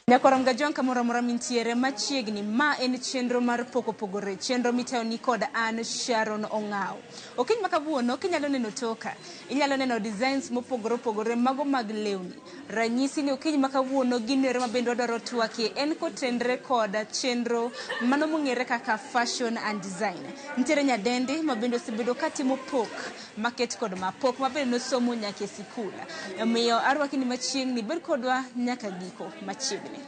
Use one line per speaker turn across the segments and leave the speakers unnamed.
Nyakwar Mgajwang' kamoro amora mintiere machiegni, ma en chenro mar pok opogore, chenro mitayo ni kod an Sharon Ong'aw. Okinyi ma kawuono kinyalo neno toka, inyalo neno designs mopogore opogore mago mag lewni. Ranyisi ni okinyi ma kawuono gino ero ma bende wadwaro twakie en kotenre kod chenro mano mong'ere kaka fashion and design. Nitiere nyadendi ma bende osebedo katimo pok maket kod ma pok ma bende nosomo nyaka e sikul. Omiyo arwaki ni machiegni, bed kodwa nyaka giko machiegni.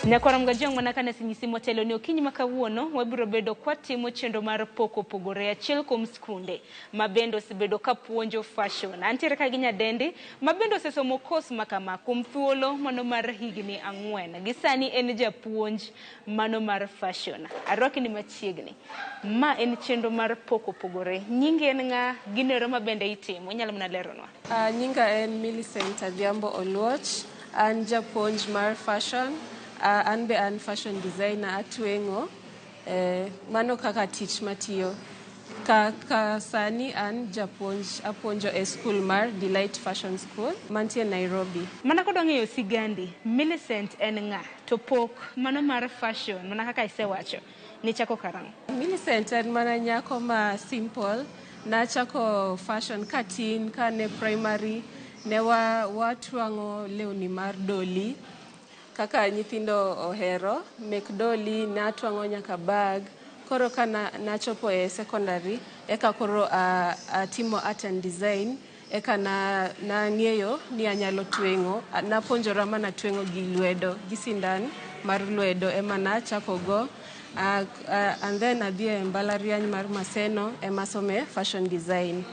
Nyakwar Mgajwang' mana kane asenyisi motelo ni okinyi ma kawuono wabiro bedo kwatimo chenro mar pok opogore achiel kuom skunde ma bende osebedo ka puonjo fashion. Antiere ka gi nyadendi ma bende osesomo kos ma kama kuom thuolo mano mar higni 4. Gi sani en japuonj mano mar fashion. Arwaki ni machiegni. Ma en chenro mar pok opogore. Nyingi en ng'a? Gino ero ma bende itimo? Inyalo mana leronwa.
Nyinga en Millicent Adhiambo Oluoch. An japuonj mar fashion. An be an fashion designer atweng'o. Mano kaka tich matiyo. Ka sani an japuonj apuonjo e school mar Delight Fashion School mantie Nairobi.
Mana kodwa ng'eyo sigandi, Millicent en ng'a? To pok mano mar fashion, mana kaka isewacho, nichako karang'o?
Millicent en mana nyako ma simple. Nachako fashion katin, kane primary, ne watwang'o lewni mar doli. Kaka nyithindo ohero, mek doli, natwang'o nyaka bag. Koro ka nachopo e secondary, eka koro atimo art and design, eka nang'eyo ni anyalo tweng'o. Napuonjora mana tweng'o gi lwedo, gi sindan mar lwedo ema nachako go. And then adhi e mbalariany mar Maseno ema asome fashion design.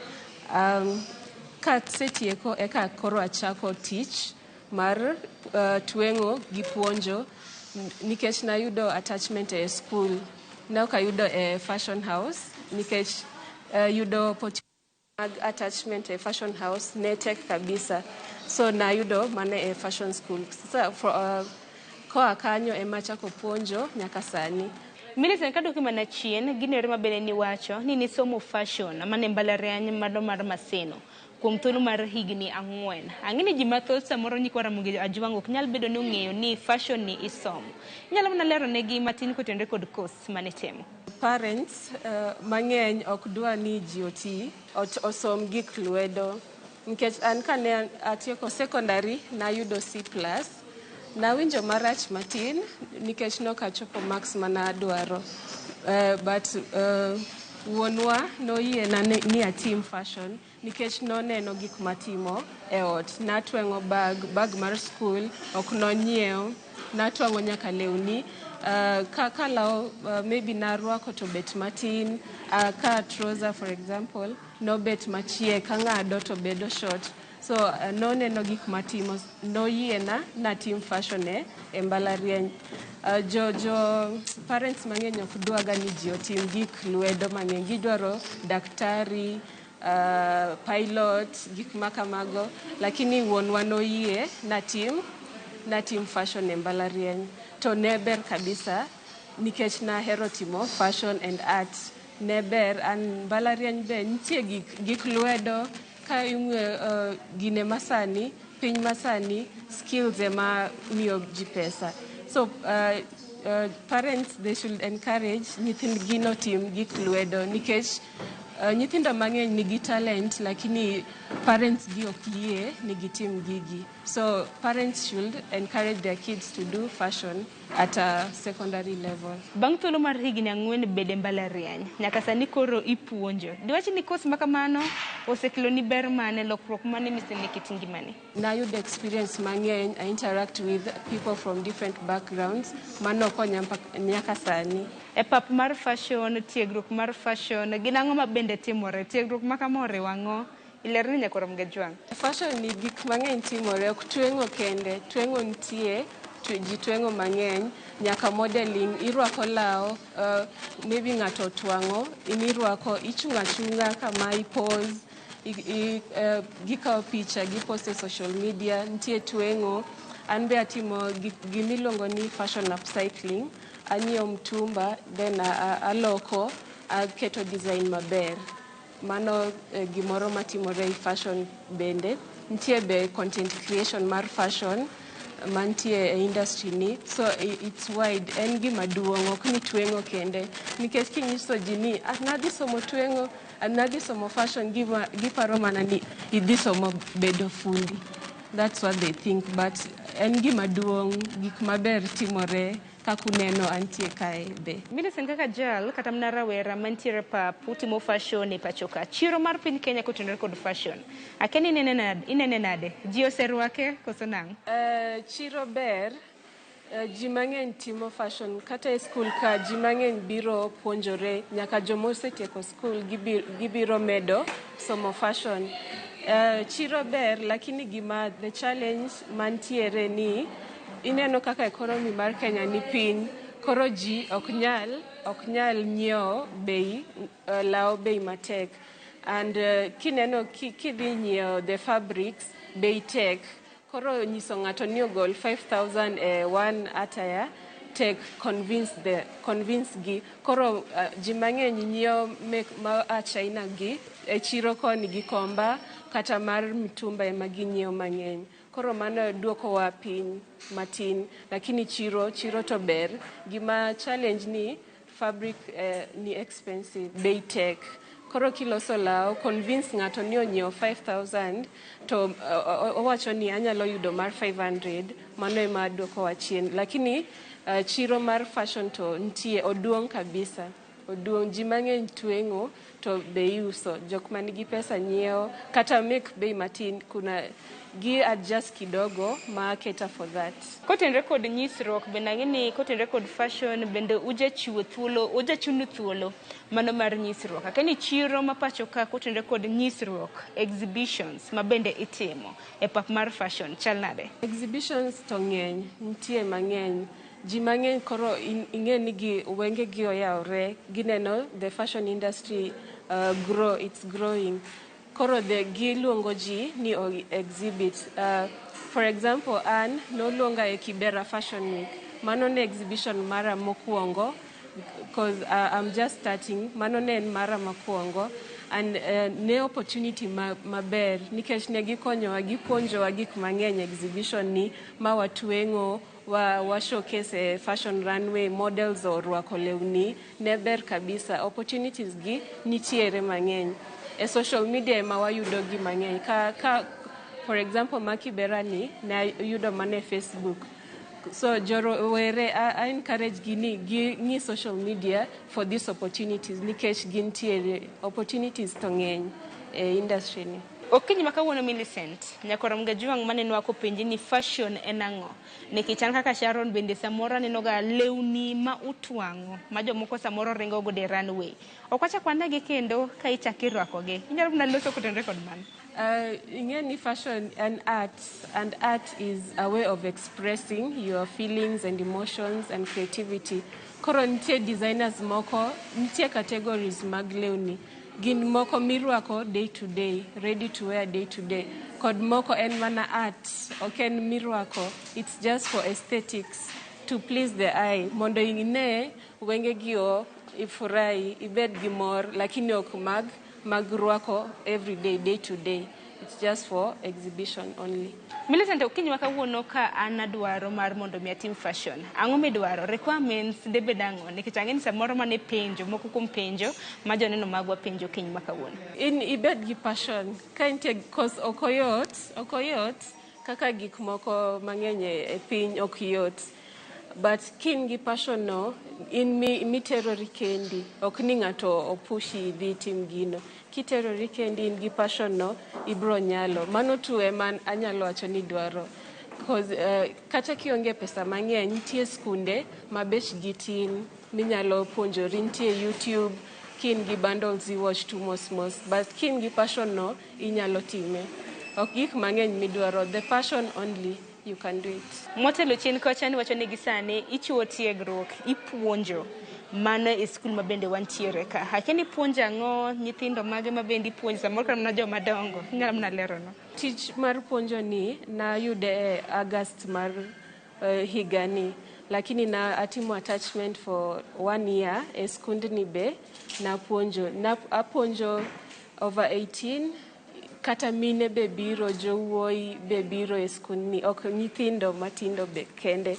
Kasetieko eka koro achako tich mar tweng'o gi puonjo nikech nayudo attachment e school. Ne ok ayudo e fashion house nikech yudo opportunity mag attachment e fashion house ne tek kabisa. So nayudo mana e fashion school. Sasa koa kanyo ema achako puonjo nyaka sani.
Millicent, kaduoki mana chien, gino ero ma bende niwacho ni nisomo fashion mane mbalariany mano mar Maseno kuom thuolo mar higni 4. Ang'e ni ji mathoth samoro nyikwa Ramogi Ajwang' ok nyal bedo ni ong'eyo ni fashion ni isomo. Inyalo mana lero negi matin kotenore kod course manitimo.
Parents mang'eny ok dwa ni ji oti, osom gik lwedo. Nikech an kane atieko secondary nayudo C+. Nawinjo marach matin nikech nok achopo marks mana adwaro. But wuonwa noyiena ni atim fashion nikech noneno gik matimo e ot. Natweng'o bag mar school, ok nonyiew. Natwang'o nyaka lewni. Ka law maybe narwako to bet matin. Ka trouser for example, nobet machiek, kang'ado to bedo short. So noneno gik matimo, noyiena natim fashion e mbalariany. Jo parents mang'eny ok dwaga ni ji otim gik lwedo mang'eny. Gidwaro daktari, pilot, gik makamago. Lakini wuonwa noyie natim fashion e mbalariany. To ne ber kabisa nikech nahero timo fashion and art. Ne ber, an mbalariany be nitie gik lwedo ka ing'iyo gine masani, piny masani, skills ema miyo ji pesa. So parents, they should encourage nyithindgi notim gik lwedo nikech nyithindo mang'eny nigi talent lakini parents gi ok yie ni gitim gigi. So parents should encourage their kids to do fashion at a secondary level.
Bang' thuolo mar higni 4 bede mbalariany, nyaka sani koro ipuonjo. Diwach ni course ma kamano osekeloni ber mane, lokruok mane miseneno e kit ngimani?
Nayudo experience mang'eny, I interact with people from different backgrounds, mano konya nyaka sani.
E pap mar fashion, tiegruok mar fashion, gin ang'o ma bende timore? Tiegruok ma kama oriwo ang'o? Ilerni nyakwar Mgajwang'.
Fashion ni gik mang'eny timore, ok tweng'o kende, tweng'o nitie, ji tweng'o mang'eny, nyaka modeling, irwako law, maybe ng'ato otwang'o, in irwako, ichung' achung'a kama i pose, gikawo picha, gipost e social media, nitie tweng'o. An be atimo gimiluongo ni fashion upcycling, anyiewo mtumba, then aloko. Aketo design maber. Mano gimoro matimore e fashion bende. Nitie be content creation mar fashion mantie e industry ni. So it's wide. En gima duong', ok ni tweng'o kende. Nikech kinyiso ji ni ah, nadhi somo tweng'o, nadhi somo fashion, giparo mana ni idhi somo bedo fundi. That's what they think. But en gima duong', gik maber timore kaka uneno antie kae be.
Millicent, kaka jal kata mana rawera mantiere pap utimo fashion e pacho ka, chiro mar piny Kenya kotenore kod fashion, akia ni inene nade, inene nade? Ji oserwake koso nang'o?
Chiro ber, ji mang'eny timo fashion kata e skul ka ji mang'eny biro puonjore nyaka joma osetieko skul gibiro medo somo fashion. Chiro ber lakini gima the challenge mantiere ni ineno kaka economy mar Kenya ni piny, koro ji ok nyal nyiewo bei law bei matek and kineno kidhi nyiewo the fabrics bei tek. Koro nyiso ng'ato ni ogol 5000 e one attire tek convince gi. Koro ji mang'eny nyiewo mek ma a China gi e chiro koni Gikomba kata mar mitumba ema ginyiewo mang'eny. Koro mano duokowa piny matin, lakini chiro to ber. Gima challenge ni fabric ni expensive, bei tek. Koro kiloso law, convince ng'ato ni onyiew 5000 to owacho ni anyalo yudo mar 500, mano ema duokowa chien. Lakini chiro mar fashion to nitie, oduong' kabisa. Oduong', ji mang'eny tweng'o to be iuso. Jok manigi pesa nyiewo kata mek bei matin, kuna gi adjust kidogo ma cater for that.
Kotenore kod nyisruok bende ang'e ni kotenore kod fashion bende ujachiwo thuolo, ujachuno thuolo mano mar nyisruok. Akia ni chiro ma pacho ka kotenore kod nyisruok, exhibitions ma bende itimo e pap mar fashion chal nade?
Exhibitions to ng'eny, nitie mang'eny. Ji mang'eny koro ing'e ni gi wenge gi oyawre, gineno the fashion industry grow, it's growing. Koro the giluongo ji ni o exhibit. For example, an noluonga e Kibera Fashion Week. Mano ne exhibition mara mokwongo because I'm just starting. Mano ne en mara mokwongo and ne opportunity maber nikech ne gikonyowa, gipuonjowa gik mang'eny exhibition ni ma watweng'o wa showcase e fashion runway, models orwako lewni, ne ber kabisa. Opportunities gi nitiere mang'eny. E social media ema wayudo gi mang'eny. Ka for example, ma Kibera ni ne ayudo mana e Facebook. So jorowere I encourage gi ni ging'i social media for these opportunities nikech gintiere, opportunities to ng'eny e industry ni.
Okinyi ma kawuono Millicent, nyakwar Mgajwang' manenowa kopenji ni fashion en ang'o? Nikech an kaka Sharon bende samoro aneno ga lewni ma utwang'o ma jomoko samoro ringo godo e runway. Ok wachak wanegi kendo ka ichak irwakogi. Inyalo mana loso kotenore kod mano.
Ing'e ni fashion and art, and art is a way of expressing your feelings and emotions and creativity. Koro nitie designers moko, nitie categories mag lewni. Gin moko mirwako day to day, ready to wear day to day. Kod moko en mana art, ok en mirwako. It's just for aesthetics, to please the eye. Mondo ine wengegi o ifurahi, ibed gi mor, lakini ok mag rwako every day, day to day. It's just for exhibition only.
Millicent, okinyi ma kawuono ka an adwaro mar mondo mi atim fashion. Ang'o midwaro? Requirements debed ang'o? Nikech ang'e ni samoro mane penjo, moko kuom penjo ma joneno magwa penjo okinyi ma kawuono.
In ibed gi passion. Ka intie, cause ok oyot kaka gik moko mang'eny e piny ok yot. But kin gi passion no, in miterori kendi. Ok ni ng'ato opushi idhi itim gino. Kiterori kendi in gi passion no, ibro nyalo. Mano tu ema anyalo wacho ni dwaro. Cause kata kionge pesa mang'eny, nitie skunde ma bechgi tin minyalo puonjori, nitie YouTube, kin gi bundles iwatch tu mos mos. But kin gi passion no, inyalo time. Ok gik mang'eny midwaro, the passion only, you can do it.
Motelo chien kocha niwacho ni gi sani ichiwo tiegruok, ipuonjo mano e skul ma bende wantiere ka. Akia ni ipuonjo ang'o, nyithindo mage ma bende ipuonjo, samoro kata mana joma dongo. Inyalo mana leronwa.
Tich mar puonjo ni nayude e August mar higani. Lakini na atimo attachment for one year e skundni be napuonjo. Na apuonjo over 18, kata mine be biro, jowuoyi be biro e skundni, ok nyithindo matindo be kende.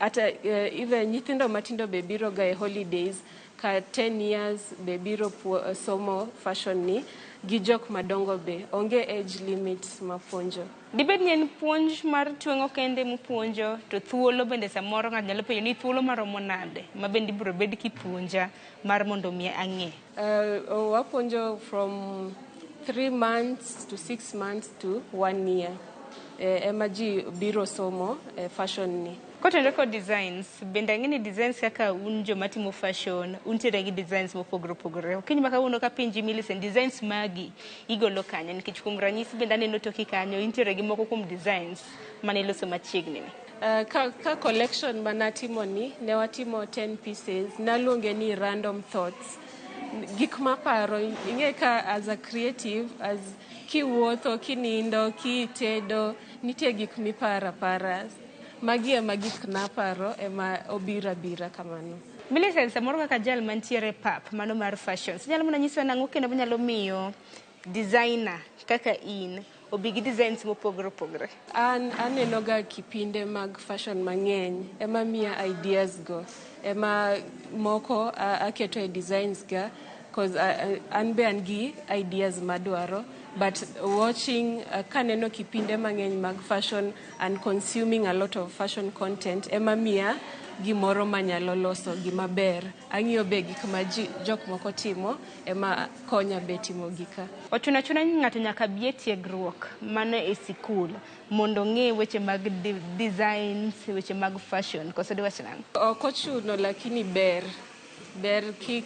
Ata even nyithindo matindo be biro ga e holidays ka 10 years be biro somo fashion ni gi jok madongo be. Onge age limit mapuonjo.
Dibed ni en puonj mar tweng'o kende mupuonjo, to thuolo bende samoro ng'ato nyalo penjo ni thuolo maromo nade ma bende ibiro bed kipuonja mar mondo mi ang'e.
Wapuonjo from 3 months to 6 months to one year. Ema ji biro somo fashion ni.
Kotenore kod designs, bende ang'e ni designs kaka un joma timo fashion, untiere gi designs mopogore opogore. Okinyi ma kawuono kapenji Millicent, designs magi igolo kanye? Nikech kuom ranyisi bende aneno toki kanyo, intiere gi moko kuom designs mane iloso machiegni ni.
Ka collection manatimo ni, ne watimo 10 pieces, naluonge ni random thoughts. Gik maparo, ing'e ka as a creative, as kiwuotho, kinindo, kitedo, nitie gik miparo apara. Magi ema gik naparo ema obiro abira kamano.
Millicent, samoro kaka jal mantiere pap mano mar fashions, inyalo mana nyisowa nang'o kendo manyalo miyo designer kaka in obi gi designs mopogore opogore?
An aneno ga kipinde mag fashion mang'eny ema miya ideas go, ema moko aketo e designs ga, 'cause an be an gi ideas madwaro, but watching, kaneno kipinde mang'eny mag fashion and consuming a lot of fashion content ema miya gimoro manyalo loso gimaber. Ang'iyo be gik ma ji jok moko timo ema konya be timo gika.
Ochuno achuna ni ng'ato nyaka bi e tiegruok mano e sikul mondo ong'e weche mag designs, weche mag fashion, koso diwach nang'o?
Ok ochuno, lakini ber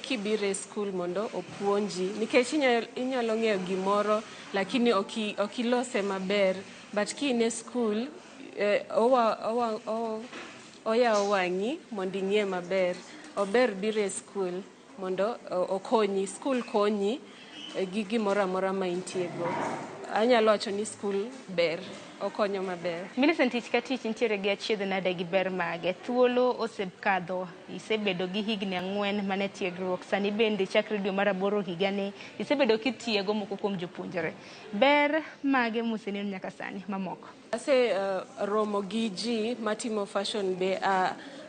kibiro e skul mondo opuonji, nikech inyalo ng'eyo gimoro lakini ok ilose maber, but ki in e skul, oyawo wang'i mondo ing'e maber. Ober biro e skul mondo okonyi. Skul konyi gi gimoro amora ma intie go. Anyalo wacho ni skul ber, okonyo maber.
Millicent, tich ka tich nitiere gi achiedh nade gi ber mage. Thuolo osekadho, isebedo gi higni 4 mane tiegruok, sani bende chakre dwe mar aboro higani isebedo kitiego moko kuom jopuonjre. Ber mage moseneno nyaka sani mamoko?
Ase romo gi ji matimo fashion be,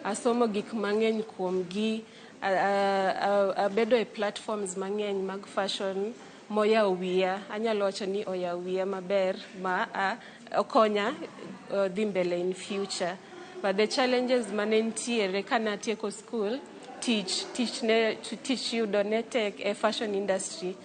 asomo gik mang'eny kuom gi, abedo e platforms mang'eny mag fashion moyawo wiya. Anyalo wacho ni oyawo wiya maber ma okonya dhi mbele in future. But the challenges mane nitiere kane atieko school, tich yudo ne tek e fashion industry.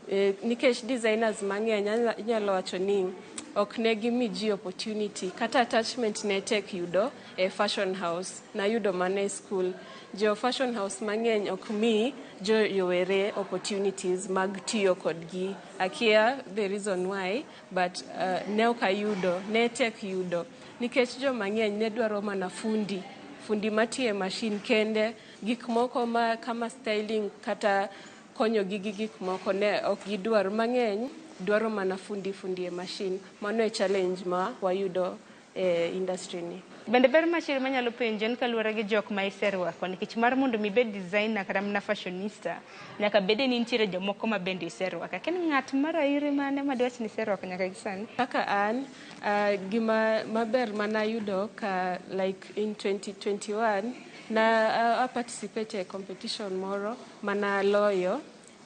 Nikech designers mang'eny inyalo wacho ni ok ne gimi ji opportunity, kata attachment ne tek yudo e fashion house. Nayudo mana e school. Jo fashion house mang'eny ok mi jo yowere opportunities mag tiyo kodgi. Akia the reason why, but ne ok ayudo, ne tek yudo nikech joma ng'eny ne dwaro mana fundi matiyo e machine kende. Gik moko ma kama styling kata konyogi gi gik moko ne ok gidwar. Mang'eny dwaro mana fundi e machine. Mano e challenge ma wayudo e industry ni.
Bende ber machielo manyalo penjo en kaluwore gi jok ma iserwako, nikech mar mondo mi ibed designer kata mana fashionista, nyaka bede ni nitiere jomoko ma bende iserwako. Akia ni ng'at mar airi mane ma diwach ni iserwako nyaka gi sani?
Kaka an, gima maber manayudo ka like in 2021 na a participate e competition moro manaloyo.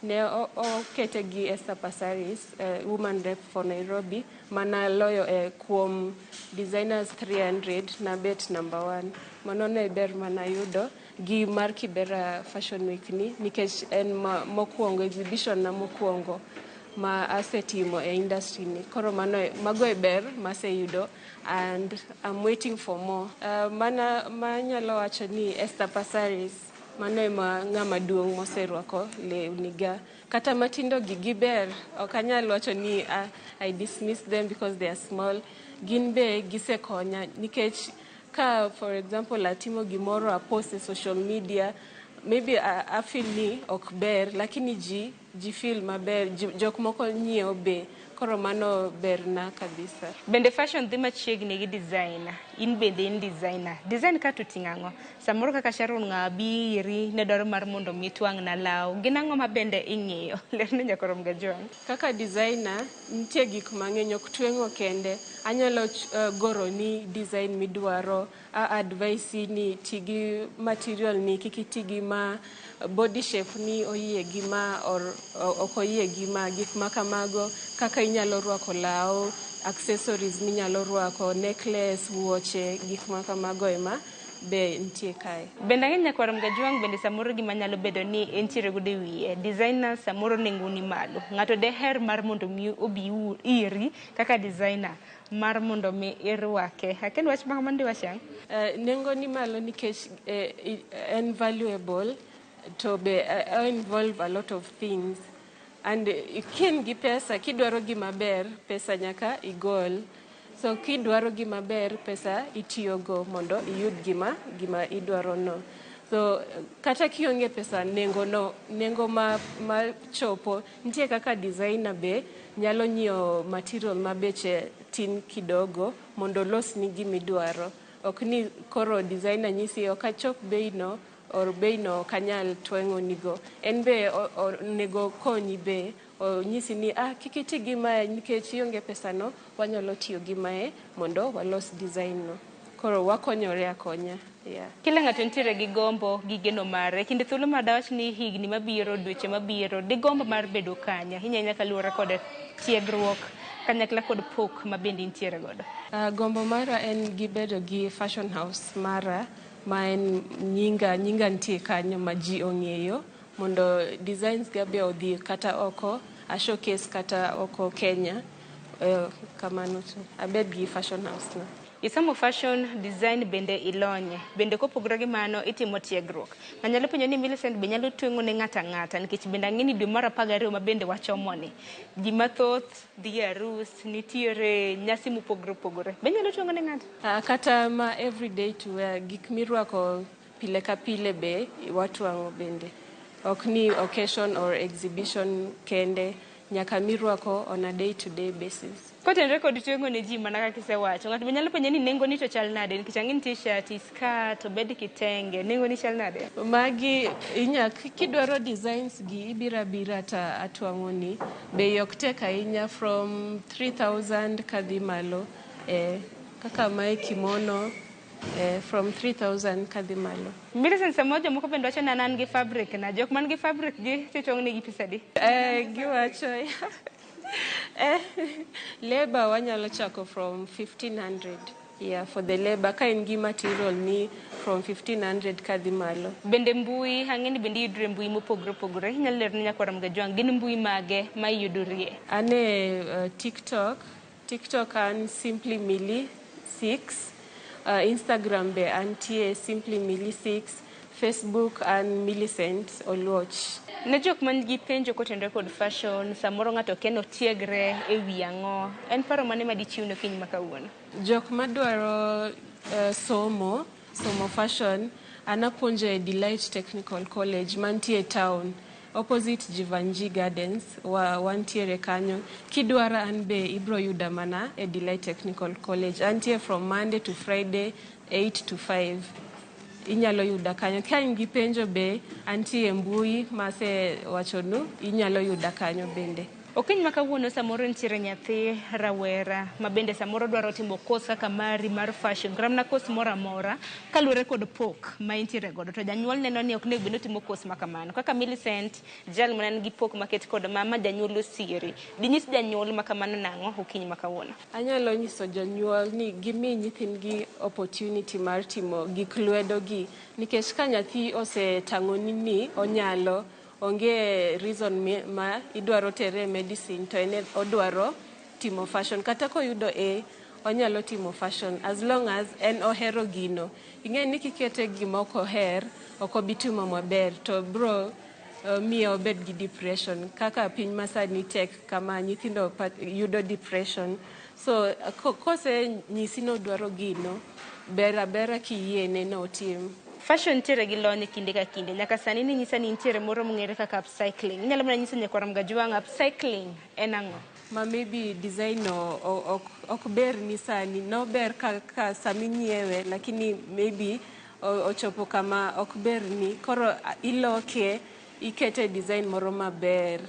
Ne okete gi Esther Passaris, woman rep for Nairobi, manaloyo e kuom designers 300, nabet number one. Mano ne ber manayudo gi mar Kibera Fashion Week ni, nikech en mokwongo, exhibition na mokwongo ma asetimo e industry ni. Koro mano mago e ber maseyudo and I'm waiting for more. Mana manyalo wacho ni Esther Passaris, mano ema ng'ama duong' moserwako lewni ga. Kata matindo gi giber, ok anyal wacho ni I dismiss them because they are small. Gin be gisekonya nikech ka, for example, atimo gimoro, apost e social media, maybe I feel ni ok ber, lakini ji feel maber, jok moko nyiewo be. Koro mano berna kabisa.
Bende fashion dhi machiegni gi design. In bende in designer. Design ka to ting'o ang'o? Samoro kaka Sharon ng'a bi iri ne dwaro mar mondo mi twang'na law. Gin ang'o ma bende ing'iyo? Lerne nyakorom Gajwang'.
Kaka designer, nitie gik mang'eny, ok tweng'o kende. Anyalo goro ni design midwaro, a advise ni ti gi material ni, kik iti gi ma, body shape ni oyie gi ma or ok oyie gi ma, gik ma kamago, kaka inyalo rwako law, accessories minyalo rwako, necklace, wuoche, gik ma kamago ema be nitie kae.
Bende ang'e nyakwar Mgajwang' bende samoro gima nyalo bedo ni entiere godo e wiye. Designer samoro nengo ni malo. Ng'ato deher mar mondo mi obi iri kaka designer mar mondo mi irwake. Aken wach ma kamano diwach ang'o?
Nengo ni malo nikech en valuable to be involve a lot of things. And kin gi pesa, kidwaro gima ber, pesa nyaka igol. So kidwaro gima ber, pesa itiyogo mondo iyud gima idwaro no. So kata kionge pesa, nengo no, nengo ma chopo, nitie kaka designer be nyalo nyiewo material ma beche tin kidogo mondo olosni gimidwaro. Ok ni koro designer nyisi ok achop bei no or bei no ok anyal tweng'o nigo. En be onego konyi be onyisi ni kik iti gi mae nikech ionge pesa no, wanyalo tiyo gi mae mondo walos design no. Koro wakonyore akonya. Yeah.
Kila ng'ato nitiere gi gombo gi geno mare. Kinde thuolo ma dawach ni higni mabiro, dweche mabiro, digombo mar bedo kanye? Ahinya ahinya kaluwore kod tiegruok kanyakla kod pok ma bende intiere godo.
Gombo mara en gi bedo gi fashion house mara ma en nyinga nitie kanyo ma ji ong'eyo mondo designs ga be odhi kata oko, a showcase kata oko Kenya. Kamano to abed gi fashion house no.
Isomo fashion design bende ilonye. Bende kopogore gi mano itimo tiegruok. Manyalo penjo ni Millicent be nyalo tweng'o ne ng'ato ang'ata nikech bende ang'e ni dwe mar 12 ma bende wachomoni. Ji mathoth dhi e arus, nitiere nyasi mopogore opogore. Be inyalo tweng'o ne ng'ato?
Kata ma everyday to wear, gik mirwako pile ka pile be watwang'o bende. Ok ni occasion or exhibition kende, nyaka mirwako on a day to day basis.
Kotenore kod tweng'o ne ji mana kaka isewacho, ng'ato be nyalo penjo ni nengo ni to chal nade nikech ang'e ni nitie shati, skirt, obed kitenge, nengo ni chal nade?
Magi inya kidwaro designs gi ibiro abira ta atwang'o ni. Bei ok tek ahinya from 3000 kadhi malo. Kaka mae kimono from 3000 kadhi malo.
Millicent, samoro jomoko bende wacho ni an gi fabric na, jok man gi fabric gi titwang'o negi pesa adi?
Giwacho labor wanyalo chako from 1500. Yeah, for the labor ka in gi material ni from 1500 kadhi malo.
Bende mbui, ang'e ni bende iyudore mbui mopogore opogore. Inyalo lero ne nyakwara Mgajwang' gin mbui mage ma iyudorie?
An e TikTok. TikTok an Simply Millie 6. Instagram be antie Simply Millie 6. Facebook an Millicent Oluoch.
Ne jok man gi penjo kotenore kod fashion, samoro ng'ato kia ni otiegre e wi ang'o, en paro mane ma dichiw ne okinyi ma kawuono?
Jok madwaro somo fashion, an apuonjo e Delight Technical College mantie town opposite Jivanji Gardens, wantiere kanyo. Kidwara an be ibro yuda mana e Delight Technical College. Antie from Monday to Friday 8 to 5. Inyalo yuda kanyo. Ka in gi penjo be, antie e mbui masewachonu, inyalo yuda kanyo bende.
Okinyi ma kawuono samoro nitiere nyathi rawera ma bende samoro dwaro timo course kaka mari mar fashion, kata mana course moro amora kaluwore kod pok ma intiere godo. To janyuol neno ni ok onego bed ni otimo course ma kamano. Kaka Millicent, jal man gi pok maket kod mama, janyuol osiri. Dinyis janyuol ma kamano nang'o okinyi ma kawuono?
Anyalo nyiso jonyuol ni gimi nyithindgi opportunity mar timo gik lwedo gi, nikech ka nyathi osetang'oni ni onyalo, onge reason ma idwaro tere e medicine to en odwaro timo fashion. Kata koyudo A, onyalo timo fashion as long as en ohero gino. Ing'e ni kikete gima ok oher, ok obi timo maber, to bro miyo obed gi depression. Kaka piny masani tek kama nyithindo yudo depression. So kose nyisi ni odwaro gino, ber abera kiyiene no otim.
Fashion nitiere gi lony kinde ka kinde. Nyaka sani ninyisa ni nitiere moro mong'ere kaka upcycling. Inyalo mana nyiso nyakwar Mgajwang' upcycling en ang'o?
ma maybe design no ok ber ni sani, nober ka saminyiewe, lakini maybe ochopo kama ok ber ni koro iloke, ikete design moro maber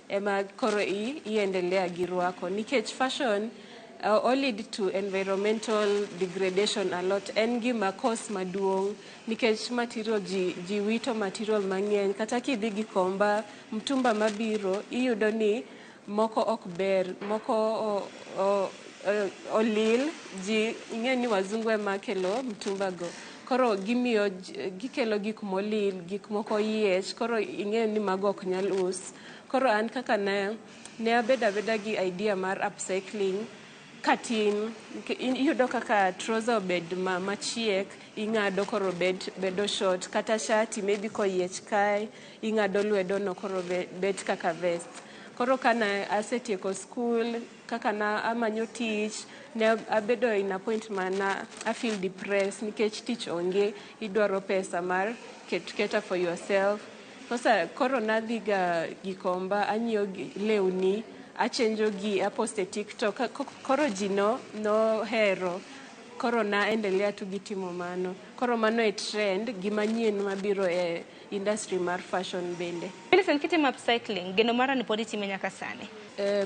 ema koro iendelea gi rwako, nikech fashion all lead to environmental degradation a lot. En gima cause maduong' nikech material ji wito material mang'eny. Kata kidhi Gikomba, mtumba mabiro iyudo ni moko ok ber, moko olil. Ji ing'e ni wazungu ema kelo mtumba go, koro gimiyo gikelo gik molil, gik moko yiech, koro ing'e ni mago ok nyal us. Koro an kaka ne abedo abeda gi idea mar upcycling katin, iyudo kaka trouser obed machiek, ing'ado koro bedo short, kata shati maybe koyiech kae, ing'ado lwedo no koro bet kaka vest. Koro kana asetieko school, kaka na amanyo tich, ne abedo in a point mana I feel depressed nikech tich onge, idwaro pesa mar cater for yourself. Kosa koro nadhiga Gikomba, anyiewo lewni, achenjo gi, apost e TikTok, koro ji no nohero, koro na endelea tu gi timo mano. Koro mano e trend gima nyien mabiro e industry mar fashion bende.
Millicent, kitimo upcycling, geno mara ni pod itime nyaka sani?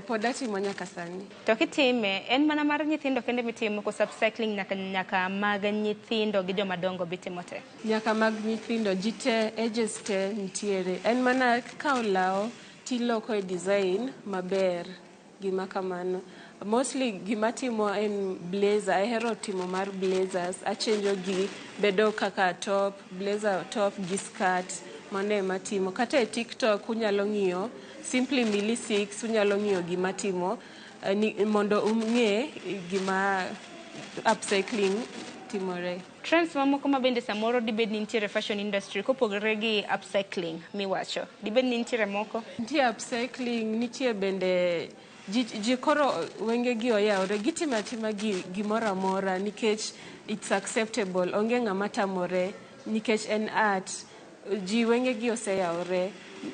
Pod atimo nyaka sani.
To kitime, en mana mar nyithindo kende mitimo koso upcycling nyaka mag nyithindo gi joma dongo bitimo te?
Nyaka mag nyithindo, ji te, ages te nitiere. En mana kawo law tiloko e design maber, gima kamano. Mostly gima timo en blazer, ahero timo mar blazers, achenjo gi bedo kaka top, blazer top gi skirt, mano ema timo. Kata e TikTok unyalo ng'iyo, simply Millie 6 unyalo ng'iyo gima timo, mondo ung'e gima upcycling timore.
Trends mamoko ma bende samoro dibed ni nitiere fashion industry kopogore gi upcycling miwacho, dibed ni nitiere moko?
Nitie upcycling, nitie bende ji koro wengegi oyawore, gitimo atima gimoro amora nikech it's acceptable, onge ng'ama tamore nikech en art. Ji wengegi oseyawore,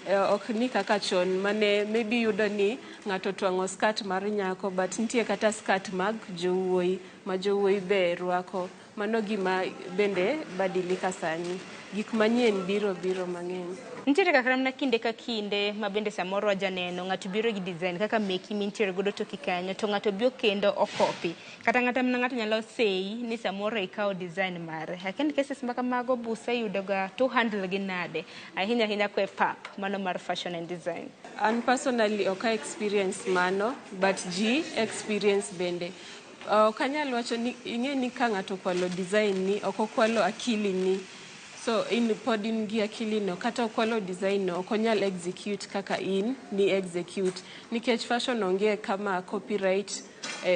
ok ni kaka chon mane maybe yudo ni ng'ato twang'o skirt mar nyako, but nitie kata skirt mag jowuoyi ma jowuoyi be rwako. Mano gima bende badilika sani, gik manyien biro mang'eny.
Nitiere kaka mana kinde ka kinde ma bende samoro wajaneno ng'ato biro gi design kaka meki mintiere godo toki kanyo, to ng'ato biro kendo okopi, kata ng'ata mana ng'ato nyalo seyi ni samoro ikawo design mare. Lakini cases ma kamago buseyudo ga to handle gi nade, ahinya ahinya kwe pap mano mar fashion and design?
An personally ok a experience mano, but ji experience bende. Ok anyal wacho ni ing'e ni ka ng'ato okwalo design ni, ok okwalo akili ni. So in pod in gi akili no, kata okwalo design no, ok onyal execute kaka in ni execute. Nikech fashion onge kama copyright,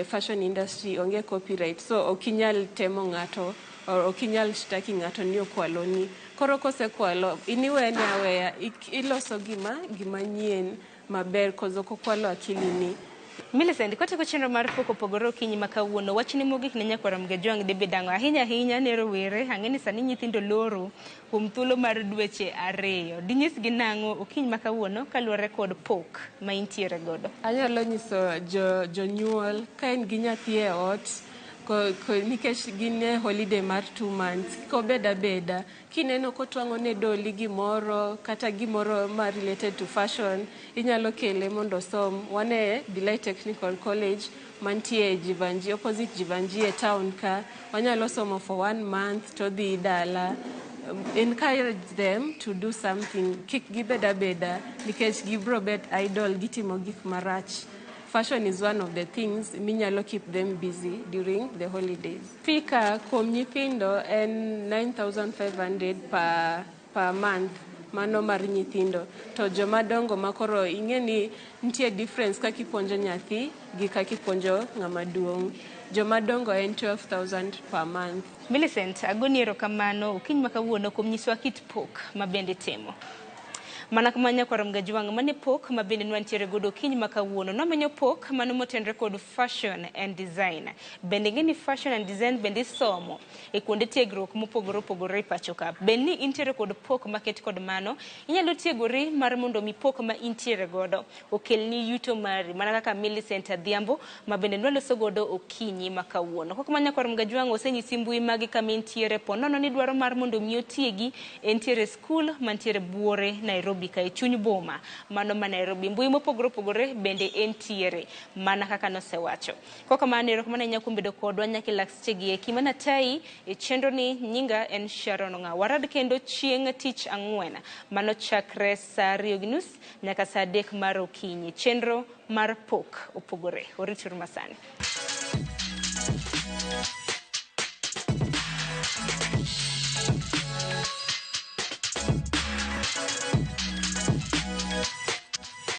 fashion industry onge copyright. So ok inyal temo ng'ato, or ok inyal shtaki ng'ato ni okwalo ni. Koro kosekwalo, in iwene aweya, iloso gima nyien maber, koz ok okwalo akili ni.
Millicent, kotieko chenro mar pok opogore okinyi ma kawuono, wachni mogik ne nyakwar Mgejwang' dibed ang'o? Ahinya ahinya ne rowere, ang'e ni sani nyithindo loro kuom thuolo mar dweche 2. Dinyisgi nang'o okinyi ma kawuono kaluwore kod pok ma intiere godo?
Anyalo nyiso jonyuol ka en gi nyathi e ot, nikech gin e holiday mar 2 months, kik obed abeda. Kineno kotwang'o ne doli gimoro, kata gimoro ma related to fashion, inyalo kele mondo osom. Wan e Delight Technical College mantie Jivanji, opposite Jivanji e town ka. Wanyalo somo for 1 month to dhi dala. Encourage them to do something. Kik gibed abeda, nikech gibro bet idle, gitimo gik marach. Fashion is one of the things minyalo keep them busy during the holidays. Fee ka kuom nyithindo en 9,500 per month, mano mar nyithindo. To joma dongo makoro ing'e ni nitie difference kaka ipuonjo nyathi gi kaka ipuonjo ng'ama duong'. Joma dongo en 12,000 per month.
Millicent, agoni erokamano okinyi ma kawuono kuom nyisowa kit pok ma bende itimo. Mana kama nyakwar Mgajwang' mane pok ma bende nwantiere godo okinyi ma kawuono. Nwamenyo pok mano motenre kod fashion and design. Bende ing'e ni fashion and design bende isomo e kuonde tiegruok mopogore opogore e pacho ka. Bed ni intiere kod pok maket kod mano, inyalo tiegori mar mondo mi pok ma intiere godo okelni yuto mari mana kaka Millicent Adhiambo ma bende nwaloso godo okinyi ma kawuono. Kok ma nyakwar Mgajwang' osenyisi mbui magi kama intiere, po nono ni dwaro mar mondo mi otiegi, entiere skul mantiere buore Nairobi ka e chuny boma mano ma Nairobi. Mbui mopogore opogore bende entiere mana kaka nosewacho. Kok kamano erokamano ahinya kuom bedo kodwa nyaka e lak sechegi eki. Mana tayi e chenro ni nyinga en Sharon Ong'aw. Warad kendo chieng' tich ang'wen mano chakre saa 2:30 nyaka saa 3 mar okinyi. Chenro mar pok opogore. Orituru masani.